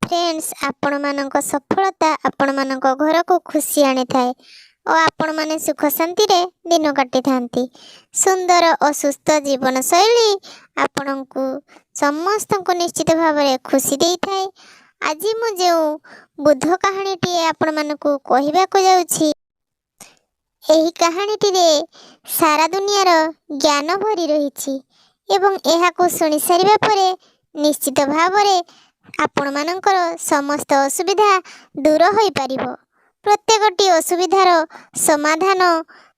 Friends, ଆପଣମାନଙ୍କ ସଫଳତା ଆପଣମାନଙ୍କ ଘରକୁ ଖୁସି ଆଣିଥାଏ ଓ ଆପଣମାନେ ସୁଖ ଶାନ୍ତିରେ ଦିନ କାଟିଥାନ୍ତି। ସୁନ୍ଦର ଓ ସୁସ୍ଥ ଜୀବନଶୈଳୀ ଆପଣଙ୍କୁ ସମସ୍ତଙ୍କୁ ନିଶ୍ଚିତ ଭାବରେ ଖୁସି ଦେଇଥାଏ। ଆଜି ମୁଁ ଯେଉଁ ବୁଦ୍ଧ କାହାଣୀଟିଏ ଆପଣମାନଙ୍କୁ କହିବାକୁ ଯାଉଛି, ଏହି କାହାଣୀଟିରେ ସାରା ଦୁନିଆର ଜ୍ଞାନ ଭରି ରହିଛି ଏବଂ ଏହାକୁ ଶୁଣି ସାରିବା ପରେ ନିଶ୍ଚିତ ଭାବରେ ଆପଣମାନଙ୍କର ସମସ୍ତ ଅସୁବିଧା ଦୂର ହୋଇପାରିବ। ପ୍ରତ୍ୟେକଟି ଅସୁବିଧାର ସମାଧାନ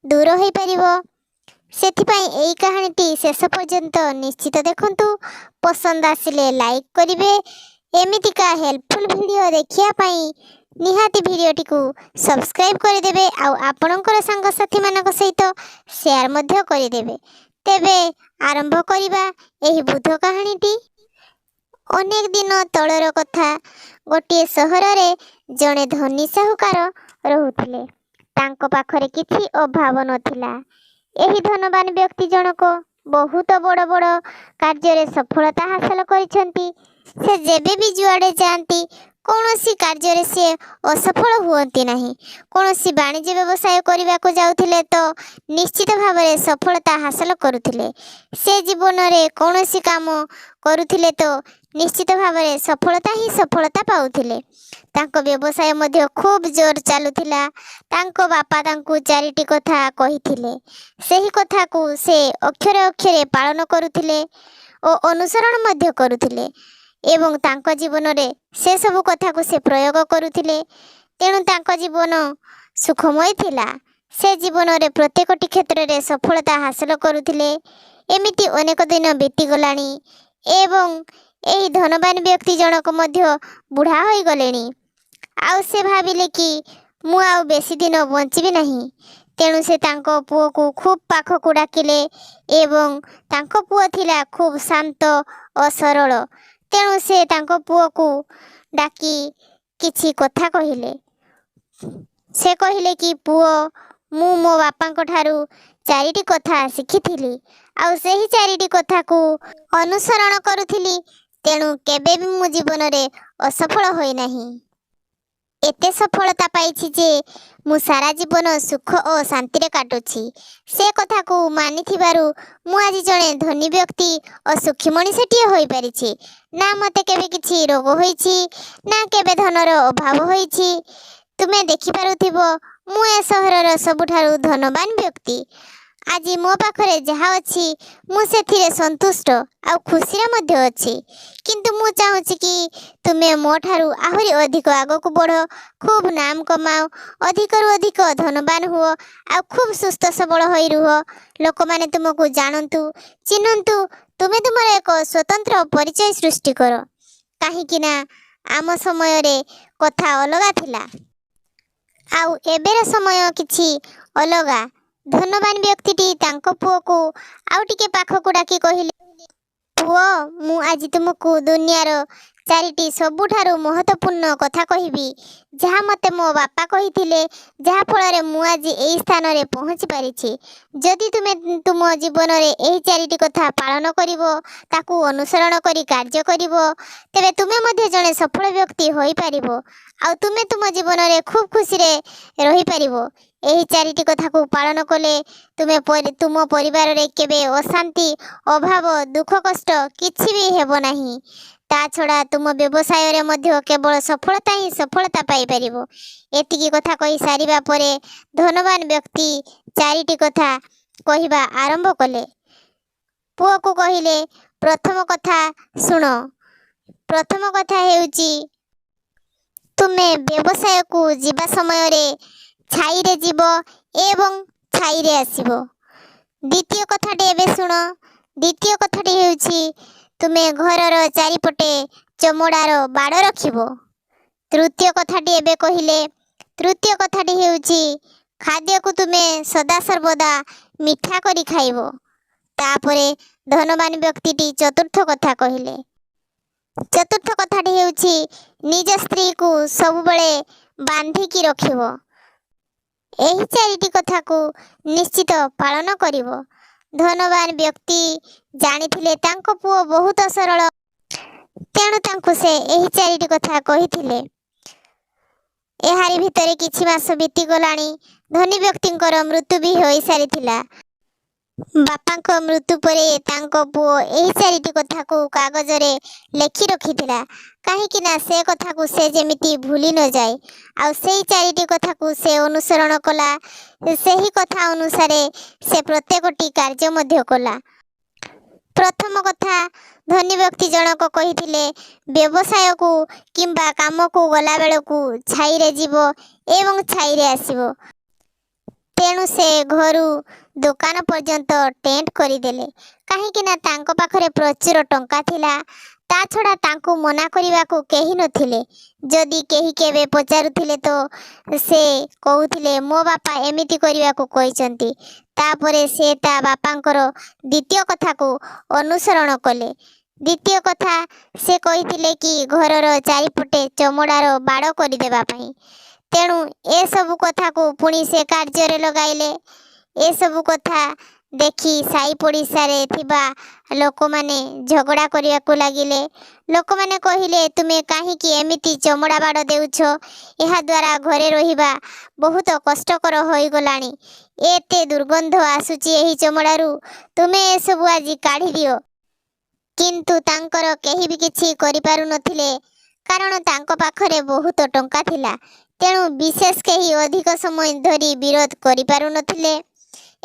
ଦୂର ହୋଇପାରିବ। ସେଥିପାଇଁ ଏହି କାହାଣୀଟି ଶେଷ ପର୍ଯ୍ୟନ୍ତ ନିଶ୍ଚିତ ଦେଖନ୍ତୁ। ପସନ୍ଦ ଆସିଲେ ଲାଇକ୍ କରିବେ। ଏମିତିକା ହେଲ୍ପଫୁଲ୍ ଭିଡ଼ିଓ ଦେଖିବା ପାଇଁ ନିହାତି ଭିଡ଼ିଓଟିକୁ ସବସ୍କ୍ରାଇବ୍ କରିଦେବେ ଆଉ ଆପଣଙ୍କର ସାଙ୍ଗସାଥିମାନଙ୍କ ସହିତ ସେୟାର ମଧ୍ୟ କରିଦେବେ। ତେବେ ଆରମ୍ଭ କରିବା ଏହି ବୁଦ୍ଧ କାହାଣୀଟି। ଅନେକ ଦିନ ତଳର କଥା। ଗୋଟିଏ ସହରରେ ଜଣେ ଧନୀ ସାହୁକାର ରହୁଥିଲେ। ତାଙ୍କ ପାଖରେ କିଛି ଅଭାବ ନଥିଲା। ଏହି ଧନବାନ ବ୍ୟକ୍ତି ଜଣକ ବହୁତ ବଡ଼ ବଡ଼ କାର୍ଯ୍ୟରେ ସଫଳତା ହାସଲ କରିଛନ୍ତି। ସେ ଯେବେ ବି ଯୁଆଡ଼େ ଯାଆନ୍ତି, କୌଣସି କାର୍ଯ୍ୟରେ ସିଏ ଅସଫଳ ହୁଅନ୍ତି ନାହିଁ। କୌଣସି ବାଣିଜ୍ୟ ବ୍ୟବସାୟ କରିବାକୁ ଯାଉଥିଲେ ତ ନିଶ୍ଚିତ ଭାବରେ ସଫଳତା ହାସଲ କରୁଥିଲେ। ସେ ଜୀବନରେ କୌଣସି କାମ କରୁଥିଲେ ତ ନିଶ୍ଚିତ ଭାବରେ ସଫଳତା ହିଁ ସଫଳତା ପାଉଥିଲେ। ତାଙ୍କ ବ୍ୟବସାୟ ମଧ୍ୟ ଖୁବ୍ ଜୋର ଚାଲୁଥିଲା। ତାଙ୍କ ବାପା ତାଙ୍କୁ ଚାରିଟି କଥା କହିଥିଲେ। ସେହି କଥାକୁ ସେ ଅକ୍ଷରେ ଅକ୍ଷରେ ପାଳନ କରୁଥିଲେ ଓ ଅନୁସରଣ ମଧ୍ୟ କରୁଥିଲେ ଏବଂ ତାଙ୍କ ଜୀବନରେ ସେସବୁ କଥାକୁ ସେ ପ୍ରୟୋଗ କରୁଥିଲେ। ତେଣୁ ତାଙ୍କ ଜୀବନ ସୁଖମୟ ଥିଲା। ସେ ଜୀବନରେ ପ୍ରତ୍ୟେକଟି କ୍ଷେତ୍ରରେ ସଫଳତା ହାସଲ କରୁଥିଲେ। ଏମିତି ଅନେକ ଦିନ ବିତିଗଲାଣି ଏବଂ ଏହି ଧନବାନ ବ୍ୟକ୍ତି ଜଣକ ମଧ୍ୟ ବୁଢ଼ା ହୋଇଗଲେଣି। ଆଉ ସେ ଭାବିଲେ କି ମୁଁ ଆଉ ବେଶୀ ଦିନ ବଞ୍ଚିବି ନାହିଁ। ତେଣୁ ସେ ତାଙ୍କ ପୁଅକୁ ଖୁବ୍ ପାଖକୁ ଡାକିଲେ ଏବଂ ତାଙ୍କ ପୁଅ ଥିଲା ଖୁବ୍ ଶାନ୍ତ ଓ ସରଳ। ତେଣୁ ସେ ତାଙ୍କ ପୁଅକୁ ଡାକି କିଛି କଥା କହିଲେ। ସେ କହିଲେ କି, ପୁଅ, ମୁଁ ମୋ ବାପାଙ୍କ ଠାରୁ ଚାରିଟି କଥା ଶିଖିଥିଲି ଆଉ ସେହି ଚାରିଟି କଥାକୁ ଅନୁସରଣ କରୁଥିଲି। ତେଣୁ କେବେ ବି ମୁଁ ଜୀବନରେ ଅସଫଳ ହୋଇନାହିଁ। ଏତେ ସଫଳତା ପାଇଛି ଯେ ମୁଁ ସାରା ଜୀବନ ସୁଖ ଓ ଶାନ୍ତିରେ କାଟୁଛି। ସେ କଥାକୁ ମାନିଥିବାରୁ ମୁଁ ଆଜି ଜଣେ ଧନୀ ବ୍ୟକ୍ତି ଓ ସୁଖୀ ମଣିଷଟିଏ ହୋଇପାରିଛି। ନା ମୋତେ କେବେ କିଛି ରୋଗ ହୋଇଛି, ନା କେବେ ଧନର ଅଭାବ ହୋଇଛି। ତୁମେ ଦେଖିପାରୁଥିବ, ମୁଁ ଏ ସହରର ସବୁଠାରୁ ଧନବାନ ବ୍ୟକ୍ତି। ଆଜି ମୋ ପାଖରେ ଯାହା ଅଛି, ମୁଁ ସେଥିରେ ସନ୍ତୁଷ୍ଟ ଆଉ ଖୁସିରେ ମଧ୍ୟ ଅଛି। କିନ୍ତୁ ମୁଁ ଚାହୁଁଛି କି ତୁମେ ମୋ ଠାରୁ ଆହୁରି ଅଧିକ ଆଗକୁ ବଢ଼, ଖୁବ୍ ନାମ କମାଅ, ଅଧିକରୁ ଅଧିକ ଧନବାନ ହୁଅ ଆଉ ଖୁବ୍ ସୁସ୍ଥ ସବଳ ହୋଇ ରୁହ। ଲୋକମାନେ ତୁମକୁ ଜାଣନ୍ତୁ, ଚିହ୍ନନ୍ତୁ। ତୁମେ ତୁମର ଏକ ସ୍ୱତନ୍ତ୍ର ପରିଚୟ ସୃଷ୍ଟି କର। କାହିଁକି ନା ଆମ ସମୟରେ କଥା ଅଲଗା ଥିଲା ଆଉ ଏବେର ସମୟ କିଛି ଅଲଗା। ଧନବାନ ବ୍ୟକ୍ତିଟି ତାଙ୍କ ପୁଅକୁ ଆଉ ଟିକେ ପାଖକୁ ଡାକି କହିଲେ, ପୁଅ, ମୁଁ ଆଜି ତୁମକୁ ଦୁନିଆର ଚାରିଟି ସବୁଠାରୁ ମହତ୍ତ୍ୱପୂର୍ଣ୍ଣ କଥା କହିବି, ଯାହା ମୋତେ ମୋ ବାପା କହିଥିଲେ, ଯାହାଫଳରେ ମୁଁ ଆଜି ଏହି ସ୍ଥାନରେ ପହଞ୍ଚି ପାରିଛି। ଯଦି ତୁମେ ତୁମ ଜୀବନରେ ଏହି ଚାରିଟି କଥା ପାଳନ କରିବ, ତାକୁ ଅନୁସରଣ କରି କାର୍ଯ୍ୟ କରିବ, ତେବେ ତୁମେ ମଧ୍ୟ ଜଣେ ସଫଳ ବ୍ୟକ୍ତି ହୋଇପାରିବ ଆଉ ତୁମେ ତୁମ ଜୀବନରେ ଖୁବ୍ ଖୁସିରେ ରହିପାରିବ। ଏହି ଚାରିଟି କଥାକୁ ପାଳନ କଲେ ତୁମେ ତୁମ ପରିବାରରେ କେବେ ଅଶାନ୍ତି, ଅଭାବ, ଦୁଃଖ କଷ୍ଟ କିଛି ବି ହେବ ନାହିଁ। ତା ଛଡ଼ା ତୁମ ବ୍ୟବସାୟରେ ମଧ୍ୟ କେବଳ ସଫଳତା ହିଁ ସଫଳତା ପାଇପାରିବ। ଏତିକି କଥା କହି ସାରିବା ପରେ ଧନବାନ ବ୍ୟକ୍ତି ଚାରିଟି କଥା କହିବା ଆରମ୍ଭ କଲେ। ପୁଅକୁ କହିଲେ, ପ୍ରଥମ କଥା ଶୁଣ। ପ୍ରଥମ କଥା ହେଉଛି, ତୁମେ ବ୍ୟବସାୟକୁ ଯିବା ସମୟରେ ଛାଇରେ ଯିବ ଏବଂ ଛାଇରେ ଆସିବ। ଦ୍ୱିତୀୟ କଥାଟି ଏବେ ଶୁଣ। ଦ୍ୱିତୀୟ କଥାଟି ହେଉଛି, ତୁମେ ଘରର ଚାରିପଟେ ଚମଡ଼ାର ବାଡ଼ ରଖିବ। ତୃତୀୟ କଥାଟି ଏବେ କହିଲେ। ତୃତୀୟ କଥାଟି ହେଉଛି, ଖାଦ୍ୟକୁ ତୁମେ ସଦାସର୍ବଦା ମିଠା କରି ଖାଇବ। ତାପରେ ଧନବାନ ବ୍ୟକ୍ତିଟି ଚତୁର୍ଥ କଥା କହିଲେ। ଚତୁର୍ଥ କଥାଟି ହେଉଛି, ନିଜ ସ୍ତ୍ରୀକୁ ସବୁବେଳେ ବାନ୍ଧିକି ରଖିବ। ଏହି ଚାରିଟି କଥାକୁ ନିଶ୍ଚିତ ପାଳନ କରିବ। ଧନବାନ ବ୍ୟକ୍ତି ଜାଣିଥିଲେ ତାଙ୍କ ପୁଅ ବହୁତ ସରଳ। ତେଣୁ ତାଙ୍କୁ ସେ ଏହି ଚାରିଟି କଥା କହିଥିଲେ। ଏହାରି ଭିତରେ କିଛି ମାସ ବିତିଗଲାଣି। ଧନୀ ବ୍ୟକ୍ତିଙ୍କର ମୃତ୍ୟୁ ବି ହୋଇସାରିଥିଲା। ବାପାଙ୍କ ମୃତ୍ୟୁ ପରେ ତାଙ୍କ ପୁଅ ଏହି ଚାରିଟି କଥାକୁ କାଗଜରେ ଲେଖି ରଖିଥିଲା, କାହିଁକି ନା ସେ କଥାକୁ ସେ ଯେମିତି ଭୁଲି ନଯାଏ। ଆଉ ସେଇ ଚାରିଟି କଥାକୁ ସେ ଅନୁସରଣ କଲା। ସେହି କଥା ଅନୁସାରେ ସେ ପ୍ରତ୍ୟେକଟି କାର୍ଯ୍ୟ ମଧ୍ୟ କଲା। ପ୍ରଥମ କଥା, ଧନୀ ବ୍ୟକ୍ତି ଜଣକ କହିଥିଲେ, ବ୍ୟବସାୟକୁ କିମ୍ବା କାମକୁ ଗଲାବେଳକୁ ଛାଇରେ ଯିବ ଏବଂ ଛାଇରେ ଆସିବ। ତେଣୁ ସେ ଘରୁ ଦୋକାନ ପର୍ଯ୍ୟନ୍ତ ଟେଣ୍ଟ କରିଦେଲେ, କାହିଁକି ନା ତାଙ୍କ ପାଖରେ ପ୍ରଚୁର ଟଙ୍କା ଥିଲା। ତା ଛଡ଼ା ତାଙ୍କୁ ମନା କରିବାକୁ କେହି ନଥିଲେ। ଯଦି କେହି କେବେ ପଚାରୁଥିଲେ ତ ସେ କହୁଥିଲେ, ମୋ ବାପା ଏମିତି କରିବାକୁ କହିଛନ୍ତି। ତାପରେ ସେ ତା ବାପାଙ୍କର ଦ୍ୱିତୀୟ କଥାକୁ ଅନୁସରଣ କଲେ। ଦ୍ୱିତୀୟ କଥା, ସେ କହିଥିଲେ କି ଘରର ଚାରିପଟେ ଚମଡ଼ାର ବାଡ଼ କରିଦେବା ପାଇଁ। ତେଣୁ ଏସବୁ କଥାକୁ ପୁଣି ସେ କାର୍ଯ୍ୟରେ ଲଗାଇଲେ। ଏସବୁ କଥା ଦେଖି ସାହି ପଡ଼ିଶାରେ ଥିବା ଲୋକମାନେ ଝଗଡ଼ା କରିବାକୁ ଲାଗିଲେ। ଲୋକମାନେ କହିଲେ, ତୁମେ କାହିଁକି ଏମିତି ଚମଡ଼ା ବାଡ଼ ଦେଉଛ? ଏହାଦ୍ୱାରା ଘରେ ରହିବା ବହୁତ କଷ୍ଟକର ହୋଇଗଲାଣି। ଏତେ ଦୁର୍ଗନ୍ଧ ଆସୁଛି ଏହି ଚମଡ଼ାରୁ। ତୁମେ ଏସବୁ ଆଜି କାଢ଼ିଦିଅ। କିନ୍ତୁ ତାଙ୍କର କେହି ବି କିଛି କରିପାରୁନଥିଲେ, କାରଣ ତାଙ୍କ ପାଖରେ ବହୁତ ଟଙ୍କା ଥିଲା। ତେଣୁ ବିଶେଷ କେହି ଅଧିକ ସମୟ ଧରି ବିରୋଧ କରିପାରୁନଥିଲେ।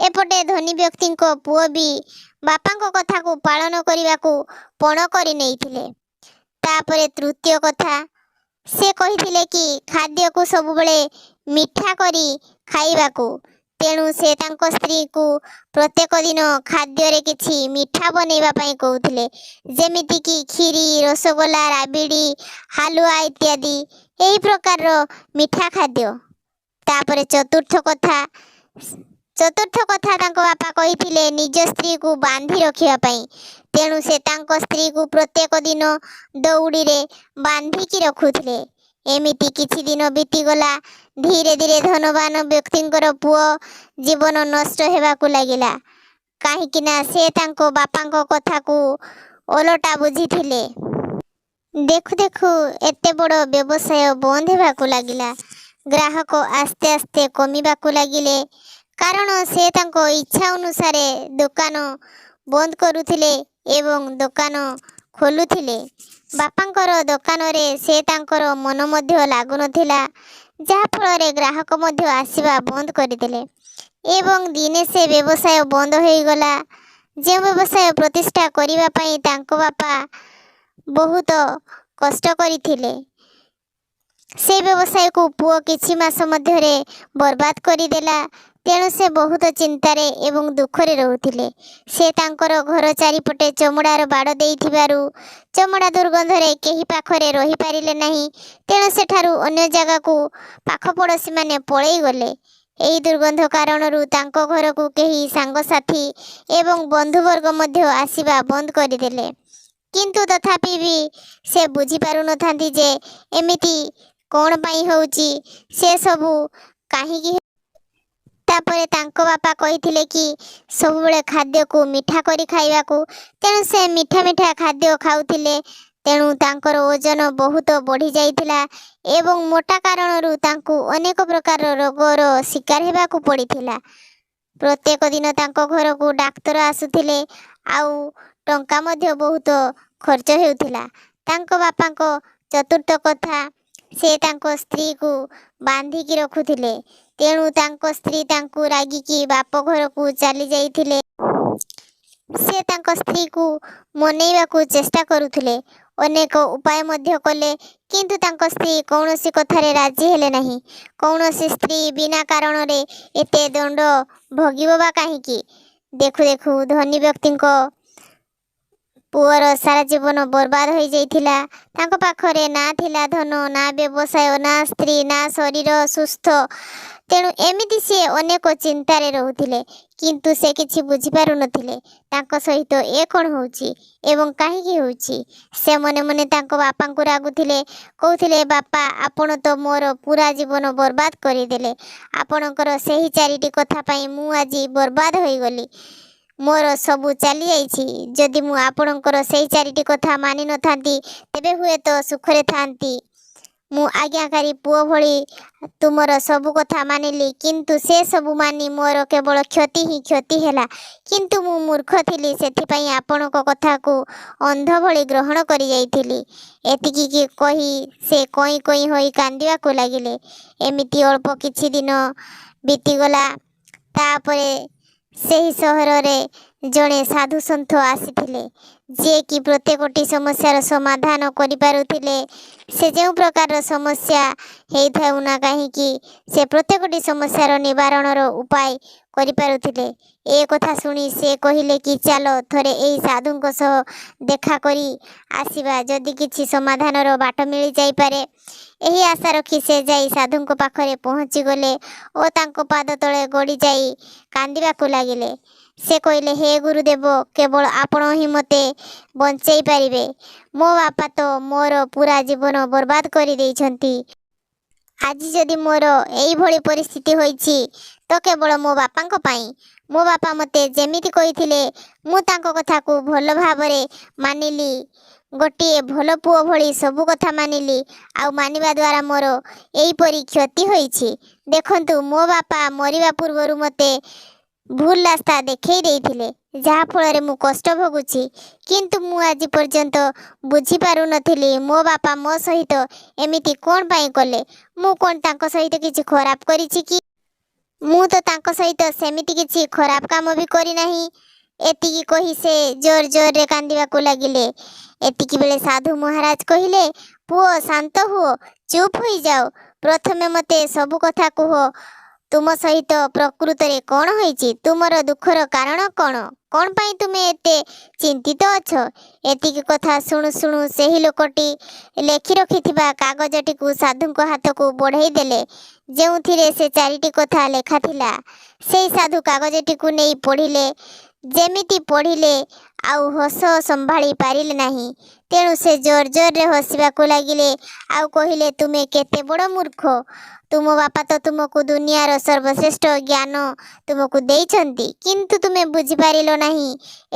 ଏପଟେ ଧନୀ ବ୍ୟକ୍ତିଙ୍କ ପୁଅ ବି ବାପାଙ୍କ କଥାକୁ ପାଳନ କରିବାକୁ ପଣ କରିନେଇଥିଲେ। ତାପରେ ତୃତୀୟ କଥା, ସେ କହିଥିଲେ କି ଖାଦ୍ୟକୁ ସବୁବେଳେ ମିଠା କରି ଖାଇବାକୁ। ତେଣୁ ସେ ତାଙ୍କ ସ୍ତ୍ରୀକୁ ପ୍ରତ୍ୟେକ ଦିନ ଖାଦ୍ୟରେ କିଛି ମିଠା ବନେଇବା ପାଇଁ କହୁଥିଲେ, ଯେମିତିକି କ୍ଷୀରି, ରସଗୋଲା, ରାବିଡ଼ି, ହାଲୁଆ ଇତ୍ୟାଦି ଏହି ପ୍ରକାରର ମିଠା ଖାଦ୍ୟ। ତାପରେ ଚତୁର୍ଥ କଥା, ତାଙ୍କ ବାପା କହିଥିଲେ ନିଜ ସ୍ତ୍ରୀକୁ ବାନ୍ଧି ରଖିବା ପାଇଁ। ତେଣୁ ସେ ତାଙ୍କ ସ୍ତ୍ରୀକୁ ପ୍ରତ୍ୟେକ ଦିନ ଦଉଡ଼ିରେ ବାନ୍ଧିକି ରଖୁଥିଲେ। ଏମିତି କିଛି ଦିନ ବିତିଗଲା। ଧୀରେ ଧୀରେ ଧନବାନ ବ୍ୟକ୍ତିଙ୍କର ପୁଅ ଜୀବନ ନଷ୍ଟ ହେବାକୁ ଲାଗିଲା, କାହିଁକି ନା ସେ ତାଙ୍କ ବାପାଙ୍କ କଥାକୁ ଓଲଟା ବୁଝିଥିଲେ। ଦେଖୁ ଦେଖୁ ଏତେ ବଡ଼ ବ୍ୟବସାୟ ବନ୍ଦ ହେବାକୁ ଲାଗିଲା। ଗ୍ରାହକ ଆସ୍ତେ ଆସ୍ତେ କମିବାକୁ ଲାଗିଲେ, କାରଣ ସେ ତାଙ୍କ ଇଚ୍ଛା ଅନୁସାରେ ଦୋକାନ ବନ୍ଦ କରୁଥିଲେ ଏବଂ ଦୋକାନ ଖୋଲୁଥିଲେ। ବାପାଙ୍କର ଦୋକାନରେ ସେ ତାଙ୍କର ମନ ମଧ୍ୟ ଲାଗୁନଥିଲା, ଯାହାଫଳରେ ଗ୍ରାହକ ମଧ୍ୟ ଆସିବା ବନ୍ଦ କରିଦେଲେ ଏବଂ ଦିନେ ସେ ବ୍ୟବସାୟ ବନ୍ଦ ହୋଇଗଲା, ଯେଉଁ ବ୍ୟବସାୟ ପ୍ରତିଷ୍ଠା କରିବା ପାଇଁ ତାଙ୍କ ବାପା ବହୁତ କଷ୍ଟ କରିଥିଲେ। ସେ ବ୍ୟବସାୟକୁ ପୁଅ କିଛି ମାସ ମଧ୍ୟରେ ବର୍ବାଦ କରିଦେଲା। ତେଣୁ ସେ ବହୁତ ଚିନ୍ତାରେ ଏବଂ ଦୁଃଖରେ ରହୁଥିଲେ। ସେ ତାଙ୍କର ଘର ଚାରିପଟେ ଚମଡ଼ାର ବାଡ଼ ଦେଇଥିବାରୁ ଚମଡ଼ା ଦୁର୍ଗନ୍ଧରେ କେହି ପାଖରେ ରହିପାରିଲେ ନାହିଁ। ତେଣୁ ସେଠାରୁ ଅନ୍ୟ ଜାଗାକୁ ପାଖ ପଡ଼ୋଶୀମାନେ ପଳେଇଗଲେ। ଏହି ଦୁର୍ଗନ୍ଧ କାରଣରୁ ତାଙ୍କ ଘରକୁ କେହି ସାଙ୍ଗସାଥି ଏବଂ ବନ୍ଧୁବର୍ଗ ମଧ୍ୟ ଆସିବା ବନ୍ଦ କରିଦେଲେ। କିନ୍ତୁ ତଥାପି ବି ସେ ବୁଝିପାରୁନଥାନ୍ତି ଯେ ଏମିତି କ'ଣ ପାଇଁ ହେଉଛି, ସେ ସବୁ କାହିଁକି। ତାପରେ ତାଙ୍କ ବାପା କହିଥିଲେ କି ସବୁବେଳେ ଖାଦ୍ୟକୁ ମିଠା କରି ଖାଇବାକୁ। ତେଣୁ ସେ ମିଠା ମିଠା ଖାଦ୍ୟ ଖାଉଥିଲେ। ତେଣୁ ତାଙ୍କର ଓଜନ ବହୁତ ବଢ଼ିଯାଇଥିଲା ଏବଂ ମୋଟା କାରଣରୁ ତାଙ୍କୁ ଅନେକ ପ୍ରକାରର ରୋଗର ଶିକାର ହେବାକୁ ପଡ଼ିଥିଲା। ପ୍ରତ୍ୟେକ ଦିନ ତାଙ୍କ ଘରକୁ ଡାକ୍ତର ଆସୁଥିଲେ ଆଉ ଟଙ୍କା ମଧ୍ୟ ବହୁତ ଖର୍ଚ୍ଚ ହେଉଥିଲା। ତାଙ୍କ ବାପାଙ୍କ ଚତୁର୍ଥ କଥା, ସେ ତାଙ୍କ ସ୍ତ୍ରୀକୁ ବାନ୍ଧିକି ରଖୁଥିଲେ। ତେଣୁ ତାଙ୍କ ସ୍ତ୍ରୀ ତାଙ୍କୁ ରାଗିକି ବାପ ଘରକୁ ଚାଲି ଯାଇଥିଲେ। ସେ ତାଙ୍କ ସ୍ତ୍ରୀକୁ ମନେଇବାକୁ ଚେଷ୍ଟା କରୁଥିଲେ, ଅନେକ ଉପାୟ ମଧ୍ୟ କଲେ, କିନ୍ତୁ ତାଙ୍କ ସ୍ତ୍ରୀ କୌଣସି କଥାରେ ରାଜି ହେଲେ ନାହିଁ। କୌଣସି ସ୍ତ୍ରୀ ବିନା କାରଣରେ ଏତେ ଦଣ୍ଡ ଭୋଗିବ ବା କାହିଁକି? ଦେଖୁ ଦେଖୁ ଧନୀ ବ୍ୟକ୍ତିଙ୍କ ପୁଅର ସାରା ଜୀବନ ବର୍ବାଦ ହୋଇଯାଇଥିଲା। ତାଙ୍କ ପାଖରେ ନା ଥିଲା ଧନ, ନା ବ୍ୟବସାୟ, ନା ସ୍ତ୍ରୀ, ନା ଶରୀର ସୁସ୍ଥ। ତେଣୁ ଏମିତି ସିଏ ଅନେକ ଚିନ୍ତାରେ ରହୁଥିଲେ, କିନ୍ତୁ ସେ କିଛି ବୁଝିପାରୁନଥିଲେ ତାଙ୍କ ସହିତ ଏ କ'ଣ ହେଉଛି ଏବଂ କାହିଁକି ହେଉଛି। ସେ ମନେ ମନେ ତାଙ୍କ ବାପାଙ୍କୁ ରାଗୁଥିଲେ। କହୁଥିଲେ, ବାପା, ଆପଣ ତ ମୋର ପୁରା ଜୀବନ ବର୍ବାଦ କରିଦେଲେ। ଆପଣଙ୍କର ସେହି ଚାରିଟି କଥା ପାଇଁ ମୁଁ ଆଜି ବର୍ବାଦ ହୋଇଗଲି। ମୋର ସବୁ ଚାଲିଯାଇଛି। ଯଦି ମୁଁ ଆପଣଙ୍କର ସେଇ ଚାରିଟି କଥା ମାନିନଥାନ୍ତି, ତେବେ ହୁଏତ ସୁଖରେ ଥାନ୍ତି। ମୁଁ ଆଜ୍ଞାକାରୀ ପୁଅ ଭଳି ତୁମର ସବୁ କଥା ମାନିଲି, କିନ୍ତୁ ସେ ସବୁ ମାନି ମୋର କେବଳ କ୍ଷତି ହିଁ କ୍ଷତି ହେଲା। କିନ୍ତୁ ମୁଁ ମୂର୍ଖ ଥିଲି, ସେଥିପାଇଁ ଆପଣଙ୍କ କଥାକୁ ଅନ୍ଧ ଭଳି ଗ୍ରହଣ କରିଯାଇଥିଲି। ଏତିକି କହି ସେ କଇଁ କଇଁ ହୋଇ କାନ୍ଦିବାକୁ ଲାଗିଲେ। ଏମିତି ଅଳ୍ପ କିଛି ଦିନ ବିତିଗଲା। ତାପରେ ସେହି ସହରରେ ଜଣେ ସାଧୁସନ୍ଥ ଆସିଥିଲେ, ଯିଏକି ପ୍ରତ୍ୟେକଟି ସମସ୍ୟାର ସମାଧାନ କରିପାରୁଥିଲେ। ସେ ଯେଉଁ ପ୍ରକାରର ସମସ୍ୟା ହେଇଥାଉ ନା କାହିଁକି, ସେ ପ୍ରତ୍ୟେକଟି ସମସ୍ୟାର ନିବାରଣର ଉପାୟ କରିପାରୁଥିଲେ। ଏ କଥା ଶୁଣି ସେ କହିଲେ କି ଚାଲ ଥରେ ଏହି ସାଧୁଙ୍କ ସହ ଦେଖା କରି ଆସିବା, ଯଦି କିଛି ସମାଧାନର ବାଟ ମିଳିଯାଇପାରେ। ଏହି ଆଶା ରଖି ସେ ଯାଇ ସାଧୁଙ୍କ ପାଖରେ ପହଞ୍ଚିଗଲେ ଓ ତାଙ୍କ ପାଦ ତଳେ ଗଡ଼ିଯାଇ କାନ୍ଦିବାକୁ ଲାଗିଲେ। ସେ କହିଲେ, ହେ ଗୁରୁଦେବ, କେବଳ ଆପଣ ହିଁ ମୋତେ ବଞ୍ଚେଇ ପାରିବେ। ମୋ ବାପା ତ ମୋର ପୁରା ଜୀବନ ବର୍ବାଦ କରିଦେଇଛନ୍ତି। ଆଜି ଯଦି ମୋର ଏଇଭଳି ପରିସ୍ଥିତି ହୋଇଛି ତ କେବଳ ମୋ ବାପାଙ୍କ ପାଇଁ। ମୋ ବାପା ମୋତେ ଯେମିତି କହିଥିଲେ, ମୁଁ ତାଙ୍କ କଥାକୁ ଭଲ ଭାବରେ ମାନିଲି। ଗୋଟିଏ ଭଲ ପୁଅ ଭଳି ସବୁ କଥା ମାନିଲି, ଆଉ ମାନିବା ଦ୍ୱାରା ମୋର ଏହିପରି କ୍ଷତି ହୋଇଛି। ଦେଖନ୍ତୁ, ମୋ ବାପା ମରିବା ପୂର୍ବରୁ ମୋତେ ଭୁଲ ରାସ୍ତା ଦେଖେଇ ଦେଇଥିଲେ, ଯାହାଫଳରେ ମୁଁ କଷ୍ଟ ଭୋଗୁଛି। କିନ୍ତୁ ମୁଁ ଆଜି ପର୍ଯ୍ୟନ୍ତ ବୁଝିପାରୁନଥିଲି ମୋ ବାପା ମୋ ସହିତ ଏମିତି କ'ଣ ପାଇଁ କଲେ। ମୁଁ କ'ଣ ତାଙ୍କ ସହିତ କିଛି ଖରାପ କରିଛି କି? ମୁଁ ତ ତାଙ୍କ ସହିତ ସେମିତି କିଛି ଖରାପ କାମ ବି କରିନାହିଁ। ଏତିକି କହି ସେ ଜୋର ଜୋରରେ କାନ୍ଦିବାକୁ ଲାଗିଲେ। ଏତିକି ବେଳେ ସାଧୁ ମହାରାଜ କହିଲେ, ପୁଅ, ଶାନ୍ତ ହୁଅ, ଚୁପ୍ ହୋଇଯାଅ। ପ୍ରଥମେ ମୋତେ ସବୁ କଥା କୁହ। ତୁମ ସହିତ ପ୍ରକୃତରେ କ'ଣ ହୋଇଛି? ତୁମର ଦୁଃଖର କାରଣ କ'ଣ? କ'ଣ ପାଇଁ ତୁମେ ଏତେ ଚିନ୍ତିତ ଅଛ? ଏତିକି କଥା ଶୁଣୁ ଶୁଣୁ ସେହି ଲୋକଟି ଲେଖି ରଖିଥିବା କାଗଜଟିକୁ ସାଧୁଙ୍କ ହାତକୁ ବଢ଼େଇ ଦେଲେ, ଯେଉଁଥିରେ ସେ ଚାରିଟି କଥା ଲେଖା ଥିଲା। ସେଇ ସାଧୁ କାଗଜଟିକୁ ନେଇ ପଢ଼ିଲେ। ଯେମିତି ପଢ଼ିଲେ, ଆଉ ହସ ସମ୍ଭାଳି ପାରିଲେ ନାହିଁ। ତେଣୁ ସେ ଜୋର ଜୋରରେ ହସିବାକୁ ଲାଗିଲେ ଆଉ କହିଲେ, ତୁମେ କେତେ ବଡ଼ ମୂର୍ଖ! ତୁମ ବାପା ତ ତୁମକୁ ଦୁନିଆର ସର୍ବଶ୍ରେଷ୍ଠ ଜ୍ଞାନ ତୁମକୁ ଦେଇଛନ୍ତି, କିନ୍ତୁ ତୁମେ ବୁଝିପାରିଲ ନାହିଁ।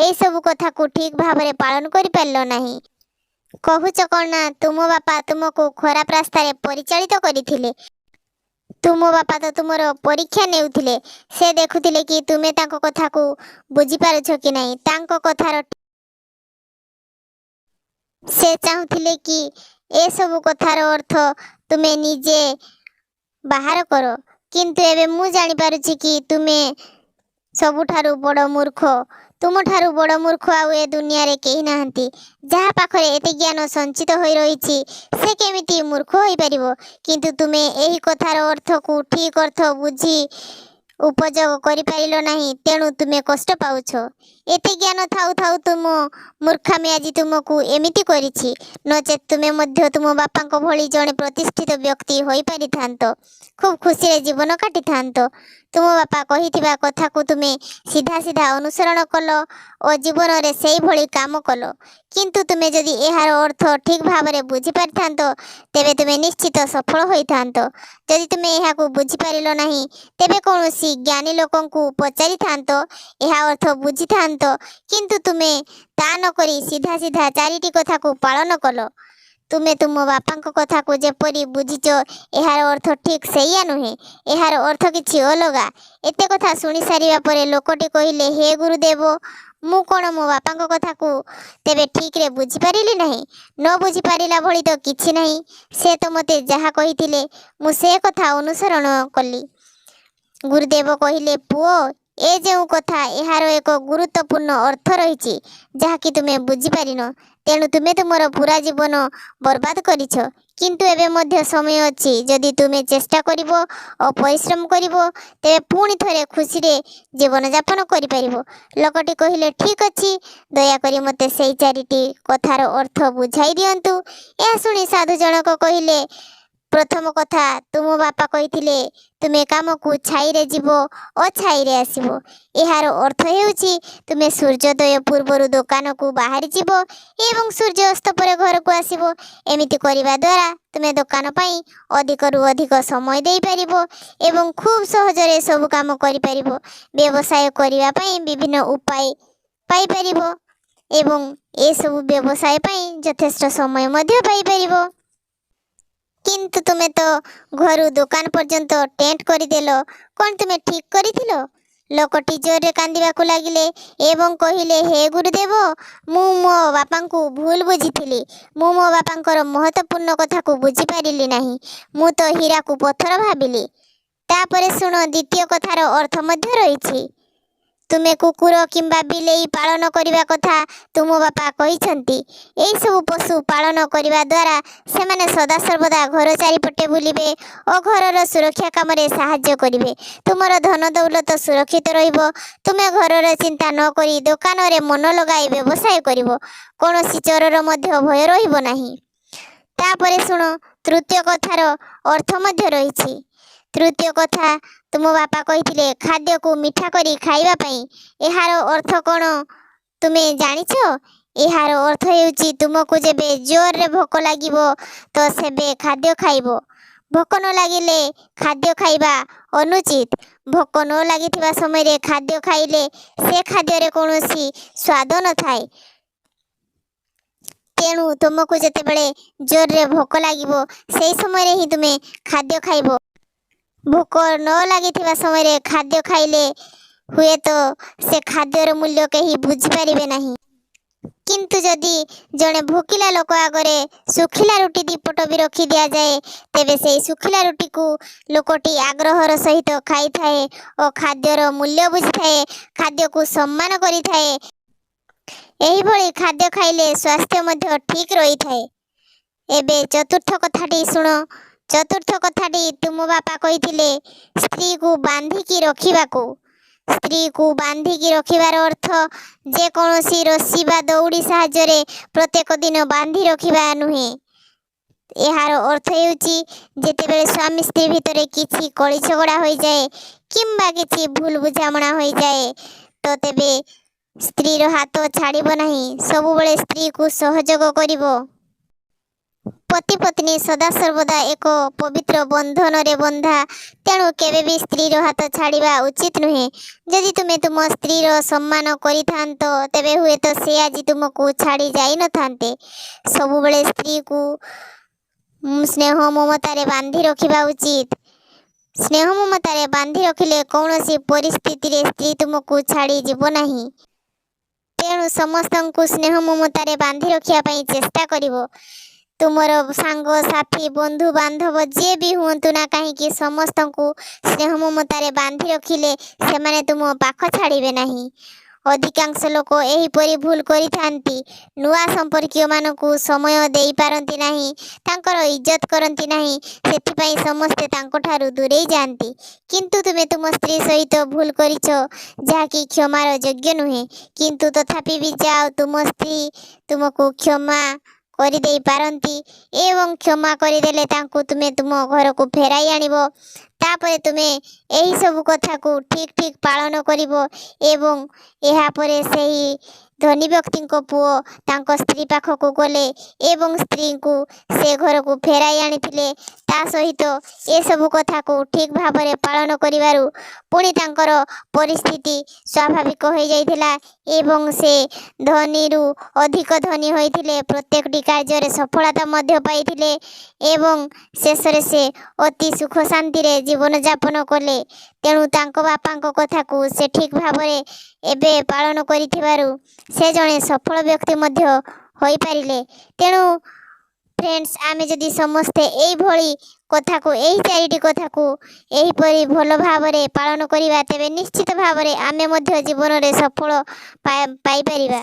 ଏଇସବୁ କଥାକୁ ଠିକ୍ ଭାବରେ ପାଳନ କରିପାରିଲ ନାହିଁ। କହୁଛ କ'ଣ ନା ତୁମ ବାପା ତୁମକୁ ଖରାପ ରାସ୍ତାରେ ପରିଚାଳିତ କରିଥିଲେ। ତୁମ ବାପା ତ ତୁମର ପରୀକ୍ଷା ନେଉଥିଲେ। ସେ ଦେଖୁଥିଲେ କି ତୁମେ ତାଙ୍କ କଥାକୁ ବୁଝିପାରୁଛ କି ନାହିଁ। ତାଙ୍କ କଥାର ସେ ଚାହୁଁଥିଲେ କି ଏସବୁ କଥାର ଅର୍ଥ ତୁମେ ନିଜେ ବାହାର କର। କିନ୍ତୁ ଏବେ ମୁଁ ଜାଣିପାରୁଛି କି ତୁମେ ସବୁଠାରୁ ବଡ଼ ମୂର୍ଖ। ତୁମଠାରୁ ବଡ଼ ମୂର୍ଖ ଆଉ ଏ ଦୁନିଆରେ କେହି ନାହାନ୍ତି। ଯାହା ପାଖରେ ଏତେ ଜ୍ଞାନ ସଞ୍ଚିତ ହୋଇ ରହିଛି, ସେ କେମିତି ମୂର୍ଖ ହୋଇପାରିବ? କିନ୍ତୁ ତୁମେ ଏହି କଥାର ଅର୍ଥକୁ ଠିକ୍ ଅର୍ଥ ବୁଝି ଉପଯୋଗ କରିପାରିଲ ନାହିଁ, ତେଣୁ ତୁମେ କଷ୍ଟ ପାଉଛ। ଏତେ ଜ୍ଞାନ ଥାଉ ଥାଉ ତୁମ ମୂର୍ଖାମି ଆଜି ତୁମକୁ ଏମିତି କରିଛି। ନଚେତ୍ ତୁମେ ମଧ୍ୟ ତୁମ ବାପାଙ୍କ ଭଳି ଜଣେ ପ୍ରତିଷ୍ଠିତ ବ୍ୟକ୍ତି ହୋଇପାରିଥାନ୍ତ, ଖୁବ୍ ଖୁସିରେ ଜୀବନ କାଟିଥାନ୍ତ। ତୁମ ବାପା କହିଥିବା କଥାକୁ ତୁମେ ସିଧା ସିଧା ଅନୁସରଣ କଲ ଓ ଜୀବନରେ ସେଇଭଳି କାମ କଲ। କିନ୍ତୁ ତୁମେ ଯଦି ଏହାର ଅର୍ଥ ଠିକ୍ ଭାବରେ ବୁଝିପାରିଥାନ୍ତ, ତେବେ ତୁମେ ନିଶ୍ଚିତ ସଫଳ ହୋଇଥାନ୍ତ। ଯଦି ତୁମେ ଏହାକୁ ବୁଝିପାରିଲ ନାହିଁ, ତେବେ କୌଣସି ଜ୍ଞାନୀ ଲୋକଙ୍କୁ ପଚାରିଥାନ୍ତ, ଏହା ଅର୍ଥ ବୁଝିଥାନ୍ତ। କିନ୍ତୁ ତୁମେ ତା ନକରି ସିଧା ସିଧା ଚାରିଟି କଥାକୁ ପାଳନ କଲ। ତୁମେ ତୁମ ବାପାଙ୍କ କଥାକୁ ଯେପରି ବୁଝିଛ, ଏହାର ଅର୍ଥ ଠିକ୍ ସେଇଆ ନୁହେଁ। ଏହାର ଅର୍ଥ କିଛି ଅଲଗା। ଏତେ କଥା ଶୁଣି ସାରିବା ପରେ ଲୋକଟି କହିଲେ, ହେ ଗୁରୁଦେବ, ମୁଁ କ'ଣ ମୋ ବାପାଙ୍କ କଥାକୁ ତେବେ ଠିକ୍ରେ ବୁଝିପାରିଲି ନାହିଁ? ନ ବୁଝିପାରିଲା ଭଳି ତ କିଛି ନାହିଁ। ସେ ତ ମୋତେ ଯାହା କହିଥିଲେ, ମୁଁ ସେ କଥା ଅନୁସରଣ କଲି। ଗୁରୁଦେବ କହିଲେ, ପୁଅ, ଏ ଯେଉଁ କଥା, ଏହାର ଏକ ଗୁରୁତ୍ୱପୂର୍ଣ୍ଣ ଅର୍ଥ ରହିଛି, ଯାହାକି ତୁମେ ବୁଝିପାରିନ। ତେଣୁ ତୁମେ ତୁମର ପୁରା ଜୀବନ ବର୍ବାଦ କରିଛ। କିନ୍ତୁ ଏବେ ମଧ୍ୟ ସମୟ ଅଛି। ଯଦି ତୁମେ ଚେଷ୍ଟା କରିବ ଓ ପରିଶ୍ରମ କରିବ, ତେବେ ପୁଣି ଥରେ ଖୁସିରେ ଜୀବନଯାପନ କରିପାରିବ। ଲୋକଟି କହିଲେ, ଠିକ୍ ଅଛି, ଦୟାକରି ମୋତେ ସେଇ ଚାରିଟି କଥାର ଅର୍ଥ ବୁଝାଇ ଦିଅନ୍ତୁ। ଏହା ଶୁଣି ସାଧୁ ଜଣକ କହିଲେ, ପ୍ରଥମ କଥା, ତୁମ ବାପା କହିଥିଲେ ତୁମେ କାମକୁ ଛାଇରେ ଯିବ ଓ ଛାଇରେ ଆସିବ। ଏହାର ଅର୍ଥ ହେଉଛି ତୁମେ ସୂର୍ଯ୍ୟୋଦୟ ପୂର୍ବରୁ ଦୋକାନକୁ ବାହାରି ଯିବ ଏବଂ ସୂର୍ଯ୍ୟାସ୍ତ ପରେ ଘରକୁ ଆସିବ। ଏମିତି କରିବା ଦ୍ୱାରା ତୁମେ ଦୋକାନ ପାଇଁ ଅଧିକରୁ ଅଧିକ ସମୟ ଦେଇପାରିବ ଏବଂ ଖୁବ୍ ସହଜରେ ସବୁ କାମ କରିପାରିବ। ବ୍ୟବସାୟ କରିବା ପାଇଁ ବିଭିନ୍ନ ଉପାୟ ପାଇପାରିବ ଏବଂ ଏସବୁ ବ୍ୟବସାୟ ପାଇଁ ଯଥେଷ୍ଟ ସମୟ ମଧ୍ୟ ପାଇପାରିବ। କିନ୍ତୁ ତୁମେ ତ ଘରୁ ଦୋକାନ ପର୍ଯ୍ୟନ୍ତ ଟେଣ୍ଟ କରିଦେଲ। କ'ଣ ତୁମେ ଠିକ୍ କରିଥିଲ? ଲୋକଟି ଜୋରରେ କାନ୍ଦିବାକୁ ଲାଗିଲେ ଏବଂ କହିଲେ, ହେ ଗୁରୁଦେବ, ମୁଁ ମୋ ବାପାଙ୍କୁ ଭୁଲ ବୁଝିଥିଲି। ମୁଁ ମୋ ବାପାଙ୍କର ମହତ୍ତ୍ୱପୂର୍ଣ୍ଣ କଥାକୁ ବୁଝିପାରିଲି ନାହିଁ। ମୁଁ ତ ହୀରାକୁ ପଥର ଭାବିଲି। ତାପରେ ଶୁଣ, ଦ୍ୱିତୀୟ କଥାର ଅର୍ଥ ମଧ୍ୟ ରହିଛି। ତୁମେ କୁକୁର କିମ୍ବା ବିଲେଇ ପାଳନ କରିବା କଥା ତୁମ ବାପା କହିଛନ୍ତି। ଏହିସବୁ ପଶୁ ପାଳନ କରିବା ଦ୍ୱାରା ସେମାନେ ସଦାସର୍ବଦା ଘର ଚାରିପଟେ ବୁଲିବେ ଓ ଘରର ସୁରକ୍ଷା କାମରେ ସାହାଯ୍ୟ କରିବେ। ତୁମର ଧନ ଦୌଲତ ସୁରକ୍ଷିତ ରହିବ। ତୁମେ ଘରର ଚିନ୍ତା ନ କରି ଦୋକାନରେ ମନ ଲଗାଇ ବ୍ୟବସାୟ କରିବ। କୌଣସି ଚୋରର ମଧ୍ୟ ଭୟ ରହିବ ନାହିଁ। ତାପରେ ଶୁଣ, ତୃତୀୟ କଥାର ଅର୍ଥ ମଧ୍ୟ ରହିଛି। ତୃତୀୟ କଥା, ତୁମ ବାପା କହିଥିଲେ ଖାଦ୍ୟକୁ ମିଠା କରି ଖାଇବା ପାଇଁ। ଏହାର ଅର୍ଥ କ'ଣ ତୁମେ ଜାଣିଛ? ଏହାର ଅର୍ଥ ହେଉଛି ତୁମକୁ ଯେବେ ଜୋରରେ ଭୋକ ଲାଗିବ ତ ସେବେ ଖାଦ୍ୟ ଖାଇବ। ଭୋକ ନ ଲାଗିଲେ ଖାଦ୍ୟ ଖାଇବା ଅନୁଚିତ। ଭୋକ ନ ଲାଗିଥିବା ସମୟରେ ଖାଦ୍ୟ ଖାଇଲେ ସେ ଖାଦ୍ୟରେ କୌଣସି ସ୍ୱାଦ ନଥାଏ। ତେଣୁ ତୁମକୁ ଯେତେବେଳେ ଜୋରରେ ଭୋକ ଲାଗିବ, ସେହି ସମୟରେ ହିଁ ତୁମେ ଖାଦ୍ୟ ଖାଇବ। ଭୋକ ନ ଲାଗିଥିବା ସମୟରେ ଖାଦ୍ୟ ଖାଇଲେ ହୁଏତ ସେ ଖାଦ୍ୟର ମୂଲ୍ୟ କେହି ବୁଝିପାରିବେ ନାହିଁ। କିନ୍ତୁ ଯଦି ଜଣେ ଭୋକିଲା ଲୋକ ଆଗରେ ଶୁଖିଲା ରୁଟି ଦିପଟ ବି ରଖି ଦିଆଯାଏ, ତେବେ ସେଇ ଶୁଖିଲା ରୁଟିକୁ ଲୋକଟି ଆଗ୍ରହର ସହିତ ଖାଇଥାଏ ଓ ଖାଦ୍ୟର ମୂଲ୍ୟ ବୁଝିଥାଏ, ଖାଦ୍ୟକୁ ସମ୍ମାନ କରିଥାଏ। ଏହିଭଳି ଖାଦ୍ୟ ଖାଇଲେ ସ୍ୱାସ୍ଥ୍ୟ ମଧ୍ୟ ଠିକ୍ ରହିଥାଏ। ଏବେ ଚତୁର୍ଥ କଥାଟି ଶୁଣ। ଚତୁର୍ଥ କଥାଟି, ତୁମ ବାପା କହିଥିଲେ ସ୍ତ୍ରୀକୁ ବାନ୍ଧିକି ରଖିବାକୁ। ସ୍ତ୍ରୀକୁ ବାନ୍ଧିକି ରଖିବାର ଅର୍ଥ ଯେକୌଣସି ରସି ବା ଦଉଡ଼ି ସାହାଯ୍ୟରେ ପ୍ରତ୍ୟେକ ଦିନ ବାନ୍ଧି ରଖିବା ନୁହେଁ। ଏହାର ଅର୍ଥ ହେଉଛି ଯେତେବେଳେ ସ୍ୱାମୀ ସ୍ତ୍ରୀ ଭିତରେ କିଛି କଳି ଝଗଡ଼ା ହୋଇଯାଏ କିମ୍ବା କିଛି ଭୁଲ ବୁଝାମଣା ହୋଇଯାଏ, ତ ତେବେ ସ୍ତ୍ରୀର ହାତ ଛାଡ଼ିବ ନାହିଁ, ସବୁବେଳେ ସ୍ତ୍ରୀକୁ ସହଯୋଗ କରିବ। ପତି ପତ୍ନୀ ସଦାସର୍ବଦା ଏକ ପବିତ୍ର ବନ୍ଧନରେ ବନ୍ଧା। ତେଣୁ କେବେ ବି ସ୍ତ୍ରୀର ହାତ ଛାଡ଼ିବା ଉଚିତ ନୁହେଁ। ଯଦି ତୁମେ ତୁମ ସ୍ତ୍ରୀର ସମ୍ମାନ କରିଥାନ୍ତ, ତେବେ ହୁଏତ ସେ ଆଜି ତୁମକୁ ଛାଡ଼ି ଯାଇନଥାନ୍ତେ। ସବୁବେଳେ ସ୍ତ୍ରୀକୁ ସ୍ନେହ ମମତାରେ ବାନ୍ଧି ରଖିବା ଉଚିତ। ସ୍ନେହ ମମତାରେ ବାନ୍ଧି ରଖିଲେ କୌଣସି ପରିସ୍ଥିତିରେ ସ୍ତ୍ରୀ ତୁମକୁ ଛାଡ଼ି ଯିବ ନାହିଁ। ତେଣୁ ସମସ୍ତଙ୍କୁ ସ୍ନେହ ମମତାରେ ବାନ୍ଧି ରଖିବା ପାଇଁ ଚେଷ୍ଟା କରିବ। ତୁମର ସାଙ୍ଗସାଥି, ବନ୍ଧୁବାନ୍ଧବ ଯିଏ ବି ହୁଅନ୍ତୁ ନା କାହିଁକି, ସମସ୍ତଙ୍କୁ ସ୍ନେହ ମମତାରେ ବାନ୍ଧି ରଖିଲେ ସେମାନେ ତୁମ ପାଖ ଛାଡ଼ିବେ ନାହିଁ। ଅଧିକାଂଶ ଲୋକ ଏହିପରି ଭୁଲ କରିଥାନ୍ତି। ନୂଆ ସମ୍ପର୍କୀୟମାନଙ୍କୁ ସମୟ ଦେଇପାରନ୍ତି ନାହିଁ, ତାଙ୍କର ଇଜ୍ଜତ କରନ୍ତି ନାହିଁ। ସେଥିପାଇଁ ସମସ୍ତେ ତାଙ୍କଠାରୁ ଦୂରେଇ ଯାଆନ୍ତି। କିନ୍ତୁ ତୁମେ ତୁମ ସ୍ତ୍ରୀ ସହିତ ଭୁଲ କରିଛ, ଯାହାକି କ୍ଷମାର ଯୋଗ୍ୟ ନୁହେଁ। କିନ୍ତୁ ତଥାପି ବି ଯାଅ, ତୁମ ସ୍ତ୍ରୀ ତୁମକୁ କ୍ଷମା କରିଦେଇ ପାରନ୍ତି ଏବଂ କ୍ଷମା କରିଦେଲେ ତାଙ୍କୁ ତୁମେ ତୁମ ଘରକୁ ଫେରାଇ ଆଣିବ। ତାପରେ ତୁମେ ଏହିସବୁ କଥାକୁ ଠିକ୍ ଠିକ୍ ପାଳନ କରିବ ଏବଂ ଏହାପରେ ସେହି ଧନୀ ବ୍ୟକ୍ତିଙ୍କ ପୁଅ ତାଙ୍କ ସ୍ତ୍ରୀ ପାଖକୁ ଗଲେ ଏବଂ ସ୍ତ୍ରୀଙ୍କୁ ସେ ଘରକୁ ଫେରାଇ ଆଣିଥିଲେ। ତା ସହିତ ଏସବୁ କଥାକୁ ଠିକ୍ ଭାବରେ ପାଳନ କରିବାରୁ ପୁଣି ତାଙ୍କର ପରିସ୍ଥିତି ସ୍ୱାଭାବିକ ହୋଇଯାଇଥିଲା ଏବଂ ସେ ଧନୀରୁ ଅଧିକ ଧନୀ ହୋଇଥିଲେ। ପ୍ରତ୍ୟେକଟି କାର୍ଯ୍ୟରେ ସଫଳତା ମଧ୍ୟ ପାଇଥିଲେ ଏବଂ ଶେଷରେ ସେ ଅତି ସୁଖ ଶାନ୍ତିରେ ଜୀବନଯାପନ କଲେ। ତେଣୁ ତାଙ୍କ ବାପାଙ୍କ କଥାକୁ ସେ ଠିକ୍ ଭାବରେ ଏବେ ପାଳନ କରିଥିବାରୁ ସେ ଜଣେ ସଫଳ ବ୍ୟକ୍ତି ମଧ୍ୟ ହୋଇପାରିଲେ। ତେଣୁ ଫ୍ରେଣ୍ଡସ୍, ଆମେ ଯଦି ସମସ୍ତେ ଏଇଭଳି କଥାକୁ, ଏହି ଚାରିଟି କଥାକୁ ଏହିପରି ଭଲ ଭାବରେ ପାଳନ କରିବା, ତେବେ ନିଶ୍ଚିତ ଭାବରେ ଆମେ ମଧ୍ୟ ଜୀବନରେ ସଫଳ ପାଇପାରିବା।